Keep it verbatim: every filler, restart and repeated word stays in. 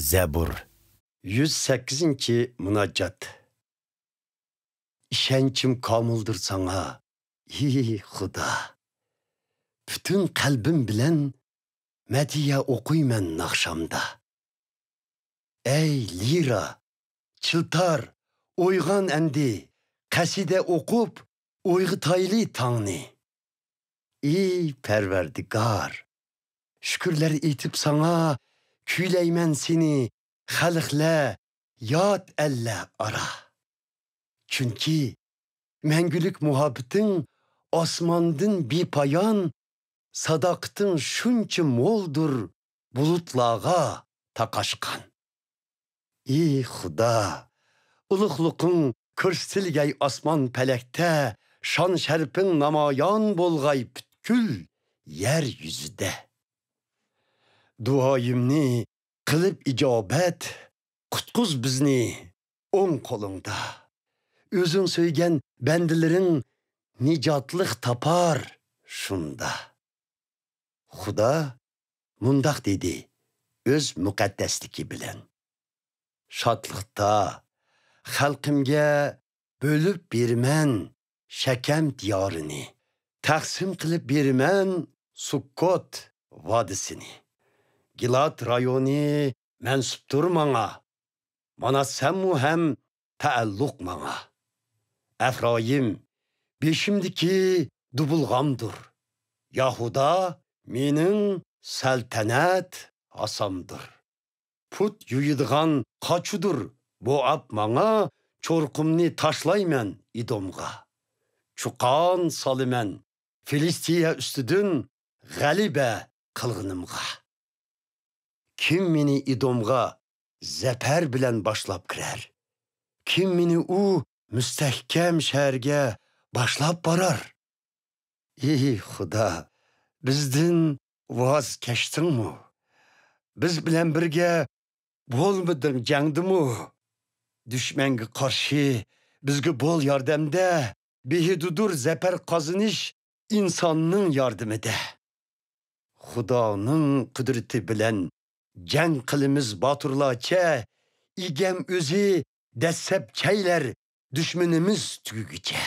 زەبۇر. يۈز سەككىزىنچى مۇناجات. ئىشەنچىم كامىلدۇر ساڭا، ھى خۇدا. پۈتۈن قەلبىم بىلەن مەدھىيە ئوقۇيمەن ناخشامدا. ئەي لىرا، چىلتار، ئويغان ئەمدى، قەسىدە ئوقۇپ، ئويغىتايلى تاڭنى. ئى پەرۋەردىگار، شۈكۈرلەر ئېيتىپ ساڭا، كۈيلەيمەن سېنى خەلقلەر، يات ئەللەر ئارا. چۈنكى مەڭگۈلۈك مۇھەببىتىڭ ئاسماندىن بىپايان، ساداقىتىڭ شۇنچە مولدۇر، بۇلۇتلارغا تاقاشقان. ئى خۇدا، ئۇلۇغلۇقۇڭ كۆرسىتىلگەي ئاسمان پەلەكتە، شان شەرىپىڭ نامايان بولغاي پۈتكۈل يەر يۈزىدە. دۇئايىمنى قىلىپ ئىجابەت، قۇتقۇز بىزنى ئوڭ قولۇڭدا. ئۆزۈڭ سۆيگەن بەندىلىرىڭ نىجاتلىق تاپار شۇندا. خۇدا مۇنداق دېدى ئۆز مۇقەددەسلىكى بىلەن: شادلىقتا خەلقىمگە بۆلۈپ بېرىمەن شەكەم دىيارىنى، تەقسىم قىلىپ بېرىمەن سۇككوت ۋادىسىنى. گىلاد رايونى مەنسۇپتۇر ماڭا، مانا سەنمۇ ھەم تەئەللۇق ماڭا. ئەفرايىم بېشىمدىكى دۇبۇلغامدۇر، ياھۇدا مېنىڭ سەلتەنەت ھاسامدۇر. پۇت يۇيىدىغان قاچىدۇر بوئاب ماڭا، چورۇقۇمنى تاشلايمەن ئىدومغا. چۇقان سالىمەن فىلىستىيە ئۈستىدىن غەلىبە قىلغىنىمغا. كىم مېنى ئىدومغا زەپەر بىلەن باشلاپ كىرەر؟ كىم مېنى ئۇ مۇستەھكەم شەھەرگە باشلاپ بارار؟ ئى خۇدا، بىزدىن ۋاز كەچتىڭمۇ؟ بىز بىلەن بىرگە بولمىدىڭ جەڭدىمۇ؟ دۈشمەنگە قارشى بىزگە بول ياردەمدە، بېھىدىدۇر زەپەر قازىنىش ئىنساننىڭ ياردىمىدە. خۇدانىڭ قۇدرىتى بىلەن جەڭ قىلىمىز باتۇرلارچە، ئىگەم ئۆزى دەسسەپ چەيلەر دۈشمىنىمىز تۈگىگۈچە.